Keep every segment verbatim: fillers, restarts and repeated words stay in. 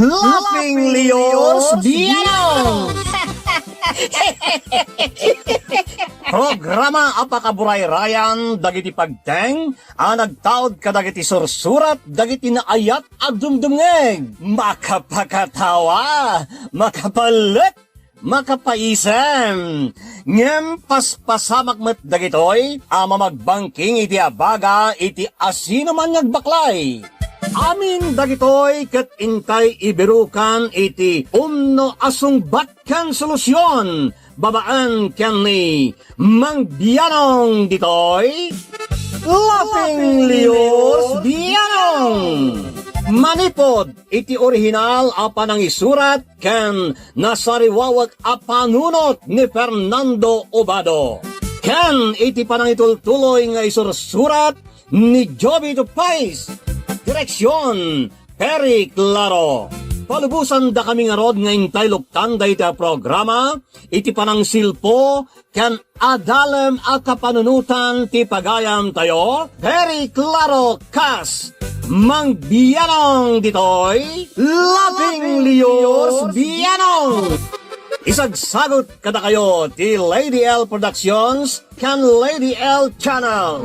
Laughing Leos Bianong! Programa a pakaburayrayan dagiti pagteng a nagtaud kadagiti sursurat dagiti naayat a dumdumngeg. Makapakatawa, makapalek, makapaisem. Ngem paspasamak met dagitoy a mamagbangking iti abaga iti asinoman nga agbaklay. Amin dagitoy ket intay ibirukan iti umno a sungbat ken solusion babaen ken ni Mang Bianong ditoy, Laughing Leos Bianong. Manipod iti orihinal a panangisurat ken nasariwawek a panunot ni Fernando Obado, ken iti panangitultuloy nga isursurat ni Jovito Pais. Direksion, Perry Claro. Palubosan dakami ngarud nga intay luktan dayta a programa iti panangsilpo ken adalem a kapanunotan ti pagayamtayo, Perry Claro kas Mang Bianong ditoy, Laughing Leos Bianong. Isagsagut kadakayo ti Lady L Productions ken Lady L Channel.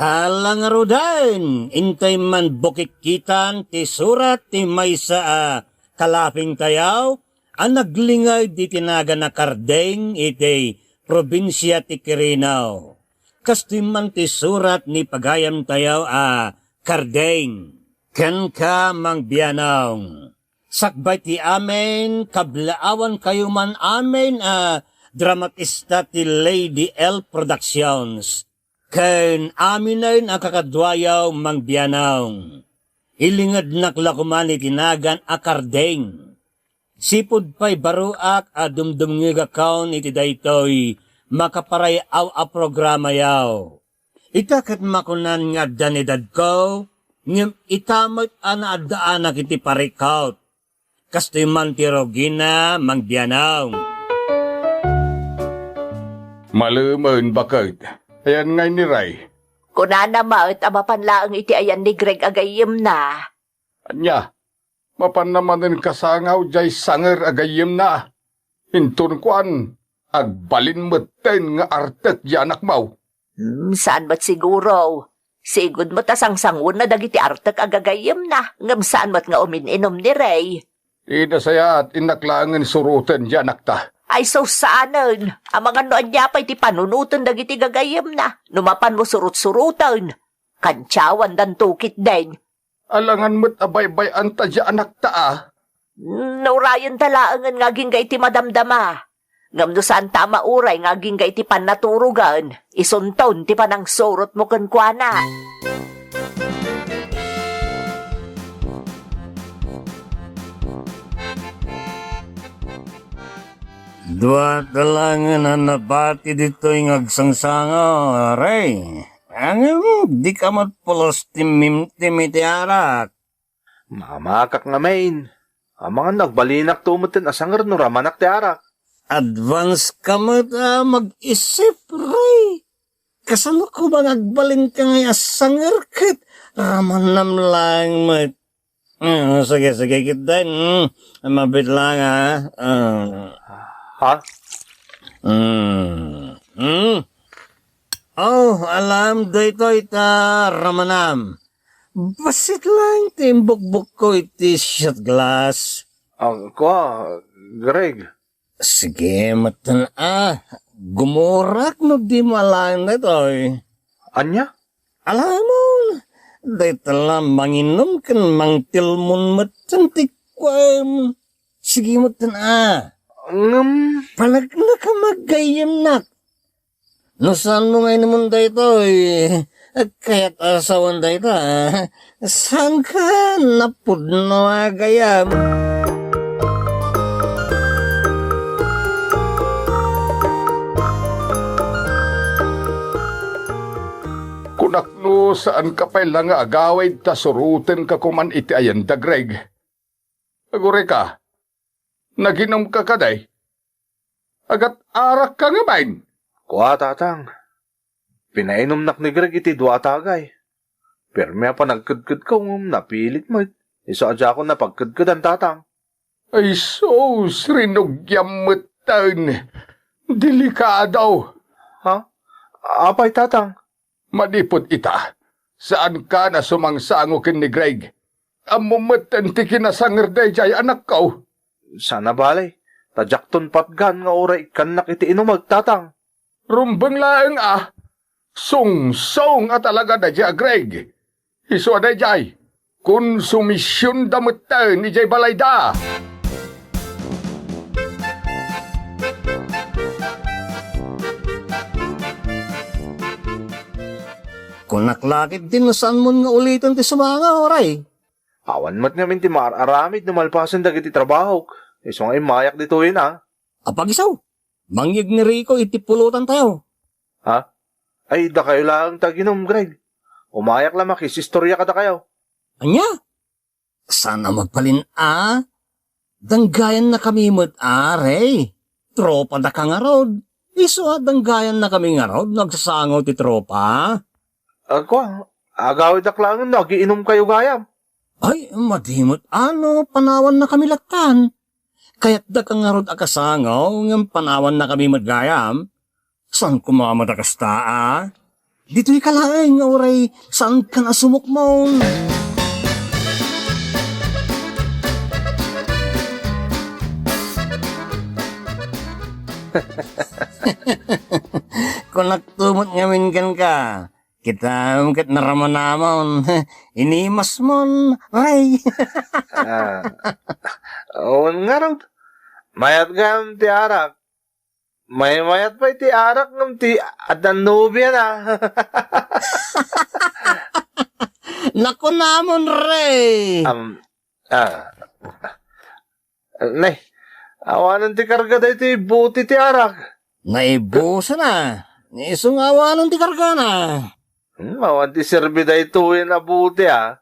Ala ngaruden, intay man bukikkitan ti surat ti maysa a kalapingtayo a naglinged iti nagan a Cardeng iti probinsia ti Quirino. Kastoy man ti surat ni pagayamtayo a Cardeng. Kenka, Mang Bianong. Sakbay ti amin, kablaawankayo man amin a dramatista ti Lady L Productions. Ken aminen a kakaduayo, Mang Bianong. Ilingednak la koman iti nagan a Cardeng. Sipud pay baruak a dumdumngegakon iti daytoy makaparay-aw a programayo. Ita ket makunan nga addan edadko, ngem ita met a naaddaanak iti parikut. Kastoy man ti rugina, Mang Bianong. Malemen, baket. Ayan ngay ni Ray? Kunana met a mapan laeng iti ayan ni Greg a gayyemna. Ania? Mapanna manen kasangaw diay sanger a gayyemna. Inton kuan, agbalin metten nga artek diay anakmo. Hmm, saan met siguro. Sigud met a sangsanguenna dagiti artek a gagayyemna, ngem saan met nga umin-inum ni Ray. Ti nasayaat, innak laengen suroten diay anakta. Ay, sus, saanen. Amangan no ania pay ti panunoten dagiti gagayyemna. No mapanmo surot-suroten, kantiawandanto ketdin. Alangan met a baybay-anta diay anakta a. No urayenta laengen nga agingga iti madamdama. Ngem no saanta a mauray nga agingga iti pannaturogen, isunton ti panangsurotmo kenkuana. Dua ta laengen a nabati ditoy nga agsangsangaw, Ray. Ngem dika met pulos timmimtim iti arak. Mamakak ngamin. Amangan no agbalinakto metten a sanger no ramanak ti arak. Advance ka met a mag-isip, Ray. Kasano koma nga agbalinka ngay a sanger ket ramanam laeng met? Mm, sige, sige, ketdin. Mm, mabit lang, ha? Mm. Ha? Mm. Mm. Oh, alam daytoy ta ramanam. Bassit lang ti imbukbukko iti shot glass. Ah, kua, Greg. Sige, metten a. Gumurak no di malaen daytoy. Ania? Alamon, dayta la manginum ken mangtilmon metten ti kuam. Sige metten a. Ngem? Panagnak a maggayyemnak. No saanmo nga inumon daytoy, kayat a sawen dayta, saanka napudno a gayam. Kunak no saanka pay la nga agawid ta surotenka koman iti ayan da Greg. Agurayka, naginumka kadi? Agat-arakka ngamin? Kua, Tatang. Pinainumnak ni Greg iti dua a tagay. Permi a panagkedkedko ngem napilit met. Isu a diakon napagkedkedan, Tatang. Ay sus, rinugiam metten. Delikado. Ha? Apay, Tatang? Manipud ita, saankan a sumangsango ken ni Greg. Ammom metten ti kinasanger daydiay anakko. Saan a bale, ta diakton patgan nga uray ikkannak iti inumek, Tatang. Rumbeng laeng a, sungsong a talaga daydiay a Greg. Isu a daydiay, konsumisionda metten idiay balayda. Kunak la ketdin no saanmon nga uliten ti sumangaw, Ray. Awan met ngamin ti maar-aramid no malpasen dagiti trabahok. Isu nga immayak ditoyen a. Apagisaw, mangyeg ni Rico iti pulotantayo. Ha? Ay, dakayo laeng ti aginum, Greg. Umayak la makisistorya kadakayo. Ania? Saan a magbalin a? Danggayannakami met a, Ray. Tropadaka ngarud. Isu a danggayannakami ngarud no agsasangaw ti tropa. Agko, agawidak laengen no agiinumkayo gayam. Ay, madi met a no panawannakami lattan. Kayatdaka ngarud a kasangaw ngem panawannakami met gayam. Saan koma met a kasta a? Ditoyka laeng nga uray saankan a sumukmong. Kunakto met ngamin kenka, kitaem ket naramanamon. Inimasmon, Ray. Ah. Wen ngarud, mayat gayam ti arak. Maymayat pay ti arak ngem ti addan nobiana. Nakunamon, Ray. Am, ah. Nay, awanen ti karga daytoy bote ti arak. Naibusen a. Isu nga awanen ti kargana. Hmm, awan ti serbi daytoyen a bote a.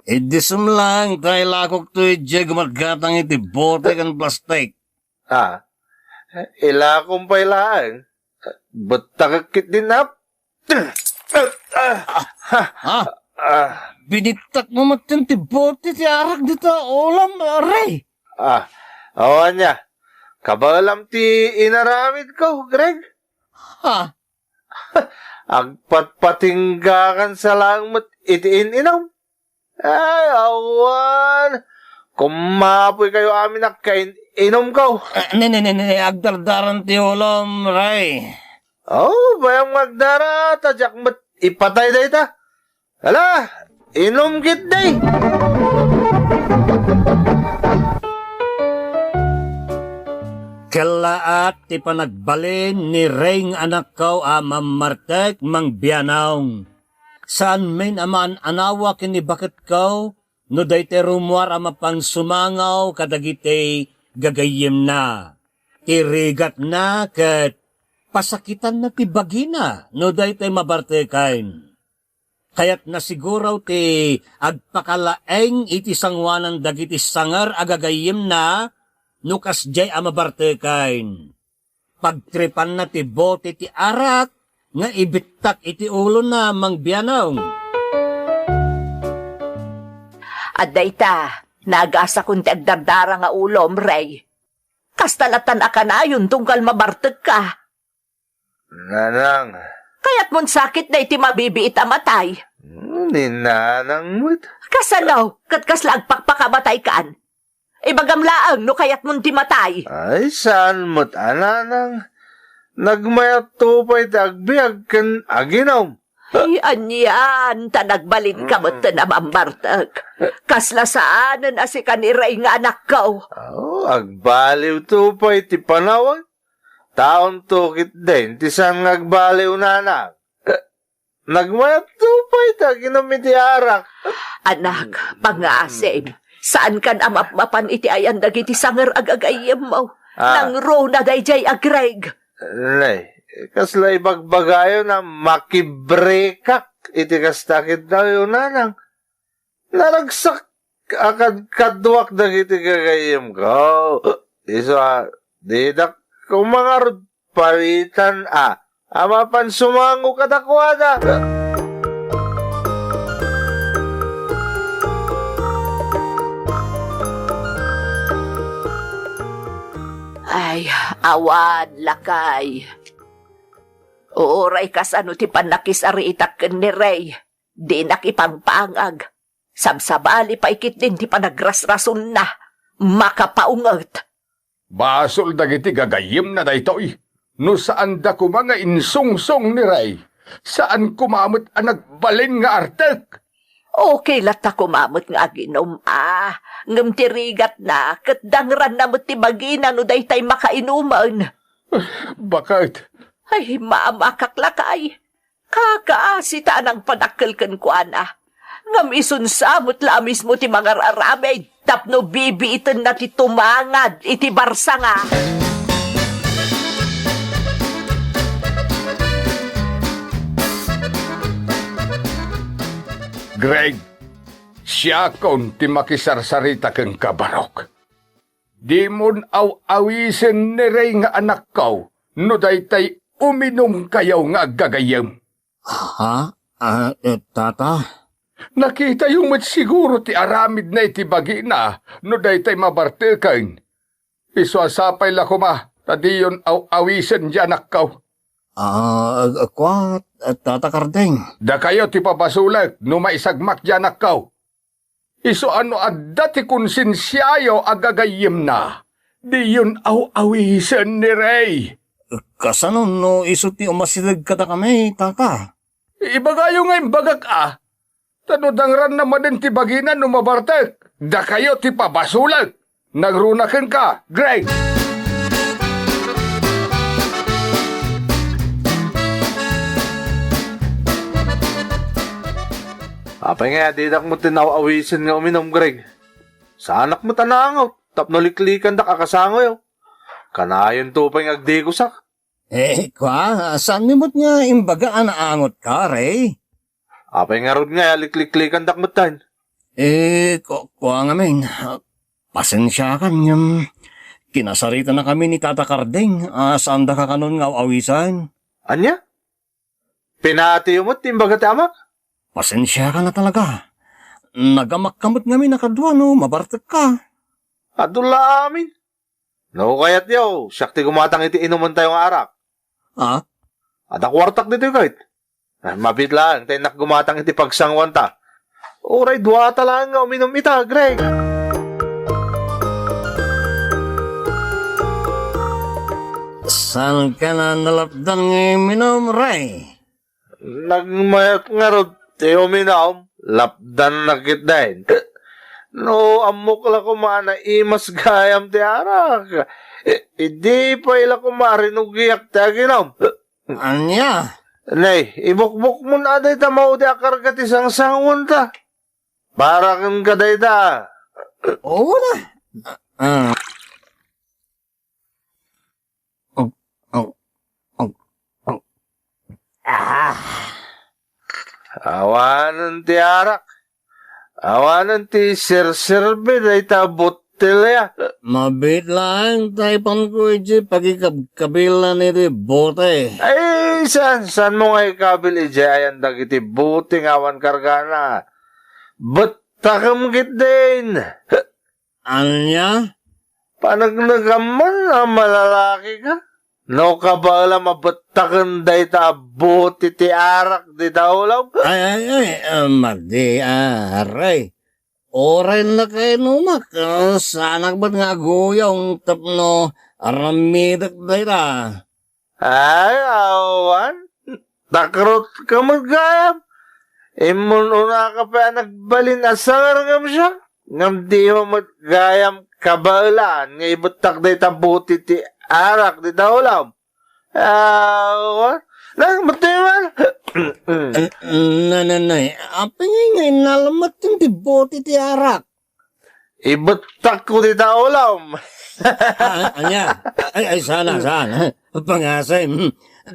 Idi sumlang ta ilakokto idiay gumatgatang iti bote ken plastik. Ah, ilakom pay laeng. Bettakek ketdin a. Ah, Ha? Ah, Binittakmo metten ti bote ti arak dita ulam, Ray. Ah, o ania? Kabaelam ti inaramidko, Greg? Ha? Agpatpatinggakan sa laeng met iti in-inum. Ay, awan. Kumapoykayo amin a kain-inumko. Eh, ne, ne, ne, ne, agdardaran ti ulom, Ray. Oh, bayam nga agdara, ta diak met ipatay dayta. Hala, inum ketdi. Kellaat ti panagbalin ni Ray nga anakko a Mammartek, Mang Bianong. Saanmin a maan-anawa ken ni baketko no daytoy rummuar a mapan sumangaw kadagiti gagayyemna. Ti rigatna ket pasakitanna ti bagina no daytoy mabarteken. Kayatna siguro ti agpakalaeng iti sangoanan dagiti sanger a gagayyemna no kasdiay a mabarteken. Pagtripanna ti bote ti arak nga ibittak iti ulona, Mang Bianong. Adda ita, nagasakon ti agdardara nga ulom, Ray. Kasta latan a kanayon tunggal mabartekka. Nanang. Kayatmon sakit daytoy mabibiit a matay? Hmm, ni Nanang met. Kasano? Ket kasla agpakpakamataykan? Ibagam laeng no kayatmon ti matay. Ay, saan met a, Nanang. Nagmayatto pay ti agbiag ken aginum. Ay, anian, ta nagbalinka metten a Mammartek. Kasla saanen a sika ni Ray nga anakko. Oh, agbaliwto pay ti panawag. Taonto ketdin ti saan nga agbaliw, Nanang. Nagmayatto pay ti aginum iti arak. Anak, pangasim, saankan a mapmapan iti ayan dagiti sanger a gagayyemmo. Ah. Nangruna daydiay a Greg. Nay, kasla ibagbagayo a makibrekak iti kasta ketdi, Nanang. Naragsak a kadkaduak dagiti gagayyemko. Isu a, didak koma ngarud pawitan a, a mapan sumango kadakuada. Ay, awan, lakay. Uray kasano ti pannakisaritak ken ni Rey, dinak ipangpangag. Sabsabali pay ketdin ti panagrasrasonna. Makapaunget. Basol dagiti gagayyemna daytoy. No saanda koma nga insungsong ni Rey, saan koma met a nagbalin nga artek. Okay latta koma met nga aginum, a. Ngem ti rigatna, ket dangranna met ti bagina no daytay makainumen. Baket. Ay, maamakak lakay. Kakaasi ta a nangpadakkel kenkuana. Ngem isunsa met la a mismo ti mangar-aramid tapno bibiitenna ti tumangad iti barsanga. Greg, siakon ti makisarsarita kenka, barok. Dimon aw-awisen ni Rey nga anakko no daytay uminumkayo nga aggagayyem. Ha? Ah, eh, tata? Nakitayo met siguro ti aramidna iti bagina no daytay mabarteken. Isu a sapay la koma ta diyon aw-awisen ti anakko. Ah, kua, tata Kardeng. Dakayo ti pabasolek no maisagmak ti anakko. Isu a no adda ti konsensiayo a gagayyemna, diyon aw-awisen ni Rey. Kasano no isu ti umasideg kadakami, tata? Ibagayo nga imbagak a, ta no dangranna manen ti bagina no mabartek, dakayo ti pabasolek. Nagruna kenka, Greg! Apay nga, didak met ti naaw-awisen nga uminum, Greg? Saanak met a naangot tapno liklikandak a kasangoyo. Kanayonto pay nga agdigusak. Eh, kua, saanmi met nga imbaga a naangotka, Rey? Apay ngarud nga, likliklikandak metten? Eh, ku-, kua ngamin, pasensiakan ngem kinasaritanakami ni Tata Kardeng a saandaka kanon nga aw-awisen. Ania? Pinatiyo met ti imbaga ti amak? Pasensiakan a talaga. Nagamakka met ngamin a kadua no mabartekka. Adu la amin. No kayatyo, siak ti gumatang iti inumentayo nga arak. Ha? Adda kuartak ditoy, kayat. Ah, mabiit laeng ta innak gumatang iti pagsangoanta. Uray duata laeng nga uminum ita, Greg. Saanka a nalapdan nga uminum, Rey? Nagmayat ngarud ti uminum, lapdanna ketdin. No ammok la koma a naimas gayam ti arak, i-, idi pay la koma a rinugiak ti aginum. Ania? Nay, ibukbukmon a dayta maudi a karga ti sangsangoanta. Para kenka dayta. Oo na. Ah. Oh, oh, oh, oh. Ah. Awanen ti arak. Awanen ti serserbi dayta botelya. Mabiit laeng ta ipanko idiay pagikabkabilan iti bote. Ay, saan, saanmo nga ikabil idiay ayan dagiti bote nga awan kargana? Bettakem ketdin. Ania? Paneknekamon a malalakika? No kabaelam a bettaken dayta a bote ti arak dita ulom? Ay, ay, ay, ah, madi, ah, Rey. Uray nakainumak, ah, saanak met nga aguyong tapno aramidek dayta. Ay, awan. Takrotka met gayam. Immun-unaka pay a nagbalin a sangarngam siak. Ngem dimo met gayam kabaelan nga ibettak dayta bote ti arak dita ulom. Awan. Nang, matoy man. N-, n-, nanay, apay ngay nga inalmet ti bote ti arak? Ibettakko dita ulom. Ah, ania? Ay, ay, saan, saan? Pangasay, hmm.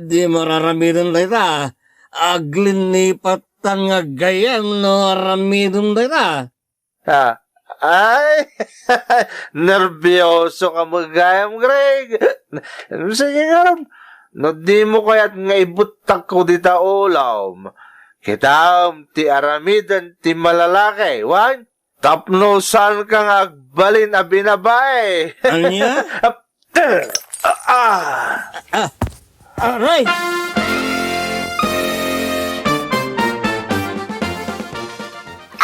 Dimo araramiden dayta. Aglinipatan nga gayam no aramidem dayta. Ah, ay, nerbiosokam gayam, Greg. Sige ngarud, no dimo kayat nga ibettakko dita ulom, kitaem ti aramiden ti malalaki, wen? Tapno saanka nga agbalin a binabae. Ania? Ap-, Ah! Ah, aray!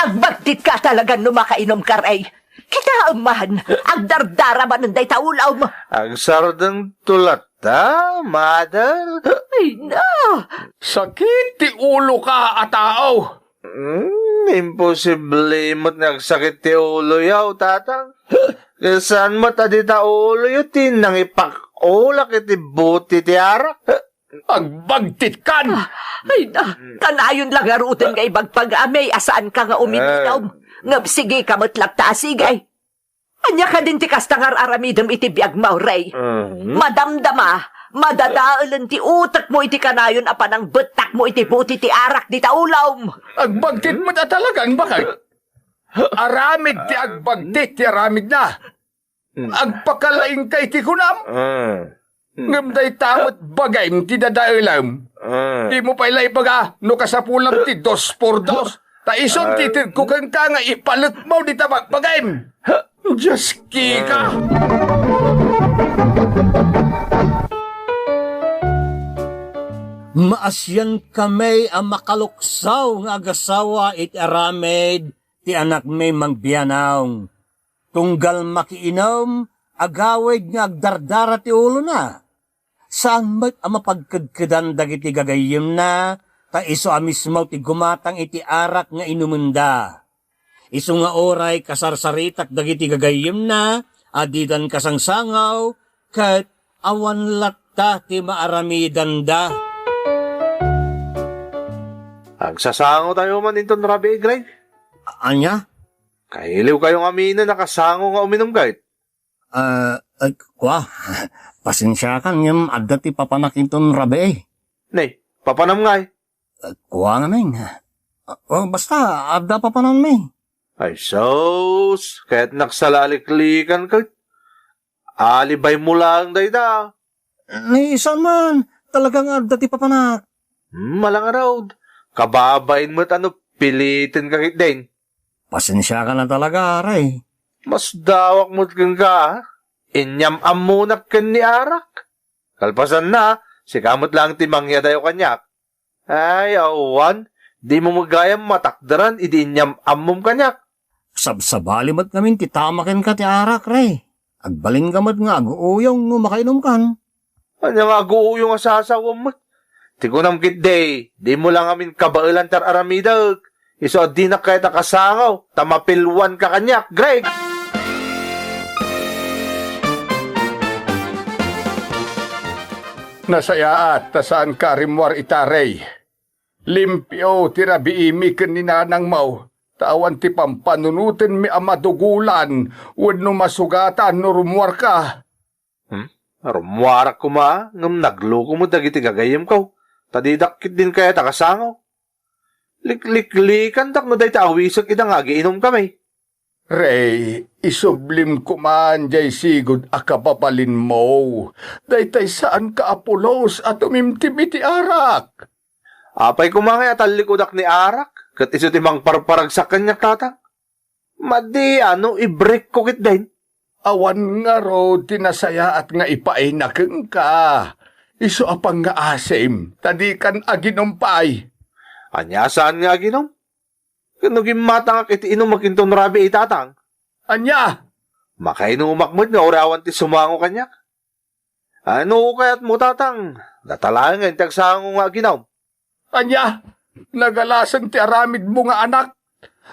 Agbagtit ka talaga no makainom ka, Ray. Kitaem man, agdardara manen dayta ulom. Agsardeng to latta, mother. Ay, na! Sakit ti ulo ka a tao. Hmm, imposible met nga agsakit ti uloyo, tatang. Ket saan met a dita uloyo ti nangipak-ulak iti buti ti arak. Agbagtit kan! Ah, ay na, kanayon la ngaruden nga ibagbaga, Amey, a saan ka nga uminom. Ah. Ngem sige ka met latta a sige. Ania kadin ti kasta nga ar-aramidem iti biagmo, Ray? Mhm. Madamdama, madadaelen ti utekmo iti kanayon a panangbettakmo iti buti ti arak dita ulom. Agbagtit met a talagan, bakay? Aramid ti agbagtit ti aramidna. Hmm. Agpakalaingka iti kunam? Ah. Hmm. Ngem dayta met bagim ti dadaelem. Ah. Dimo pay la ibaga no kasapulam ti dos por dos. Ta isun ti itedko kenka nga ipalekmo dita bagbagim. Dios, kika! Ah. Maasiankamey a makaluksaw nga agasawa iti aramid ti anakmi mangbianong. Tunggal makiinum, agawid nga agdardara ti ulona. Saan met a mapagkedkedan dagiti gagayyemna, ta isu a mismo ti gumatang iti arak nga inumenda. Isu nga uray kasarsaritak dagiti gagayyemna a didan kasangsangaw, ket awan latta ti maaramidanda. Agsasangawtayo man inton rabii, Greg? Ania? Kailiwkayo ngaminen a kasango nga uminum, Greg? Ah, ay, kua, pasensiakan ngem adda ti papanak inton rabii. Ne, papanam ngay? Ah, kua ngamin. Ah, oh, basta, adda papananmi. Ay, sus, kayatnak salaliklika ket alibaymo laeng dayta. Ni saan man, talaga nga adda ti papanak. Hmm, malangarud. Kababain met a no piliten ka ketdin. Pasensiakan a talaga, Ray. Masdawak met kenka, a. Inyam-ammonak ken ni Arak. Kalpasanna, sika met laeng ti mangyadayo kaniak. Ay, awan, dimo met gayam matakderan idi inyam-ammom kaniak. Sabsabali met ngamin ti tama kenka ti Arak, Ray. Agbalinka met nga aguuyong no makainumkan. Ania nga aguuyong a sasawem met? Ti kunam ketdi, dimo la ngamin kabaelan ti ar-aramidek. Isu a dinak kayat a kasango, ta mapilwanka kaniak, Greg! Nasayaat ta saanka a rimmuar ita, Ray. Limpio ti rabiimi ken ni nanangmo, ta awan ti pampanunotenmi a madugolan wenno masugatan no rummuarka. Hmm? Rummuarak koma, ngem nagloko met dagiti gagayyemko, ta didak ketdin kayat a kasango. Likliklikandak no dayta awisek ida nga agiinumkami. Ray, isublim koman jay sigud a kababalinmo. Daytay saanka a pulos a tumimtim iti arak. Apay koma ngay a tallikudak ni Arak, ket isu ti mangparparagsak kaniak, tatang? Madi a no ibrekko ketdin. Awan ngarud ti nasayaat nga ipaayna kenka. Isu a pangngaasim, ta dikan aginum pay. Ania a saan nga aginum? Ket no gimmatangak iti inumek inton rabii, tatang? Ania? Makainumak met nga uray awan ti sumango kaniak. Ay, no kayatmo, tatang, data laeng nga inti agsango nga aginum. Ania? Nagalasen ti aramidmo nga anak,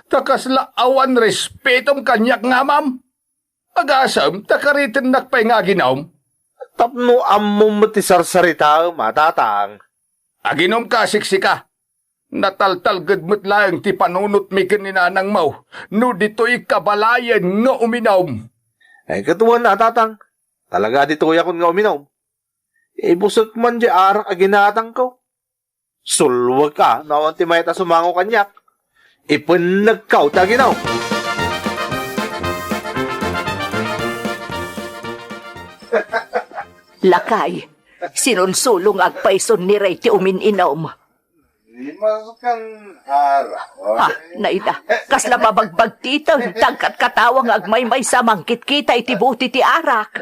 ta kasla awan respetom kaniak nga amam. Agasem ta karitennak pay nga aginum. Tapno ammom met ti sarsaritaem, a, tatang. Aginumka, siksika. Nataltalged met laeng ti panunotmi ken ni nanangmo no ditoy kabalayen nga uminum. Ay, ket wen a, tatang. Talaga a ditoyakon nga uminum. Ibusek man di arak a ginatangko. Sulwek a, no awan ti mayat a sumango kaniak. Ipennegkaw ti aginum. Lakay, sinulsulo nga agpayson ni Ray ti umin-inum. Limas kan arak. Ha, naida. Kasla mabagbagtiten, ti agkatkatawa nga agmaymaysa mangkitkita iti buti ti arak.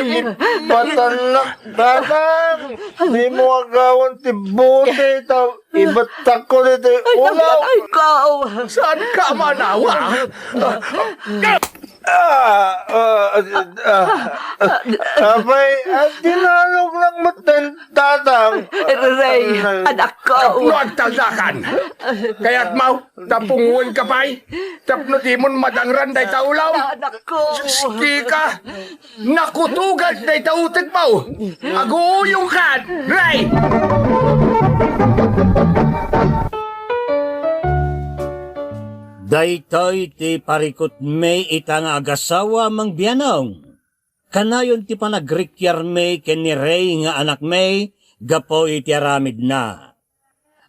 Ay, patannak, tatang! Dimo agawan ti bote, ta ibettakko ditoy ulaw! Ay, ikaw! Saan ka manawa? Ah, ah, ah, ah, apay, ah, dinalog lang met ten, tatang. Rey, anakko. Tapno agtalnakan. Kayatmo, ta pungoen ka pay. Tapno dimon madangran dayta ulaw. Anakko. Sus, kika. Nakutogak dayta utekmo. Aguyongkan, Rey. Daytoy ti parikutmi ita nga agasawa, Mang Bianong. Kanayon ti panagrikiarmi ken ni Rey nga anakmi gapu iti aramidna.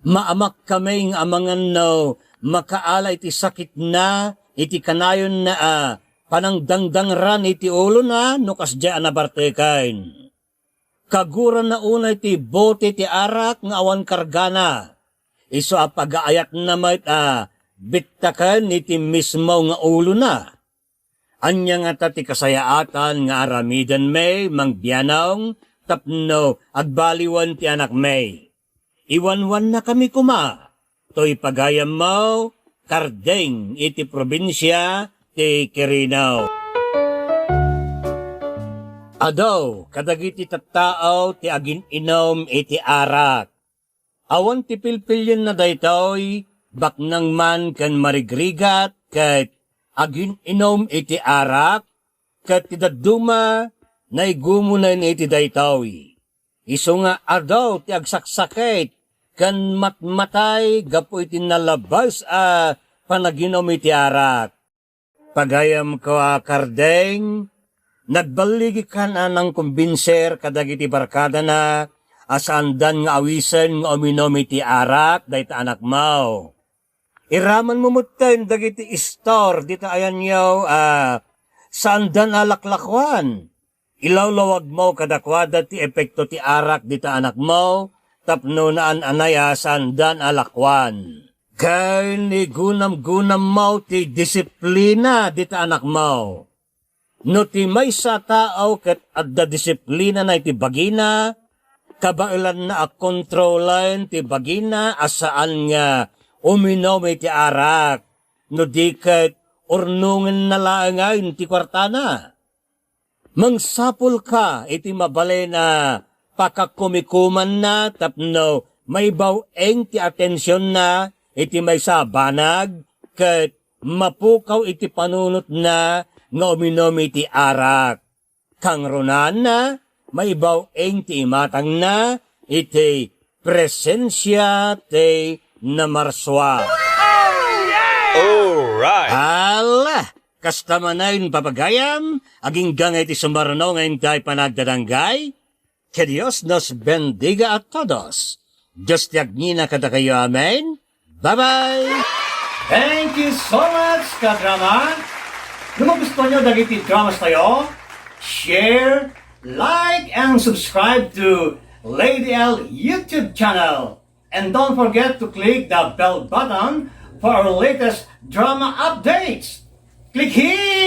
Maamakkami nga amangan no makaala iti sakitna iti kanayonna a panangdangdangran iti ulona no kasdiay a nabarteken. Kaguranna unay ti bote ti arak nga awan kargana. Isu a pagaayatna met a bittaken iti mismo nga ulona. Ania ngata ti kasayaatan nga aramidenmi, Mang Bianong, tapno agbaliwen ti anakmi? Iwanwannakami koma, toy pagayammo, karding iti probinsia ti Quirino. Adu kadagiti tattao ti agin-inum iti arak. Awan ti pilpilienna daytoy, baknang man ken marigrigat ket agin-inum iti arak, ket ti dadduma, naigumonen iti daytoy. Isu nga adu ti agsaksakit ken matmatay gapu iti nalabes a panaginum iti arak. Pagayamko a kardeng, nagballigikan a nangkumbinser kadagiti barkadana a saandan nga awisen nga uminum iti arak dayta anakmo. Iramanmo metten dagiti istor dita ayanyo a saandan a laklakuan. Ilawlawagmo kadakuada ti epekto ti arak dita anakmo tapno naan-anay a saandan a lakuan. Ken igunamgunammo ti disiplina dita anakmo. No ti maysa a tao ket adda disiplinana iti bagina, kabaelanna a kontrolen ti bagina a saan nga uminum iti arak, no di ket urnongenna laengen ti kuartana. Mangsapulka iti mabalin a pakakumikumanna tapno maibaw-eng ti atensionna iti maysa a banag ket mapukaw iti panunotna nga uminum iti arak. Kangrunaanna, maibaw-eng ti imatangna iti presensia ti namarsua. Alright! Ala! Kasta manen, papagayam, agingga nga iti sumarno nga intay panagdadanggay. Que Dios nos bendiga a todos. Dios ti agngina kadakayo. Amen. Bye-bye! Thank you so much, kadrama! No magustuhan nyo dagiti dramas tayo, share, like, and subscribe to Lady L YouTube channel. And don't forget to click the bell button for our latest drama updates. Click here!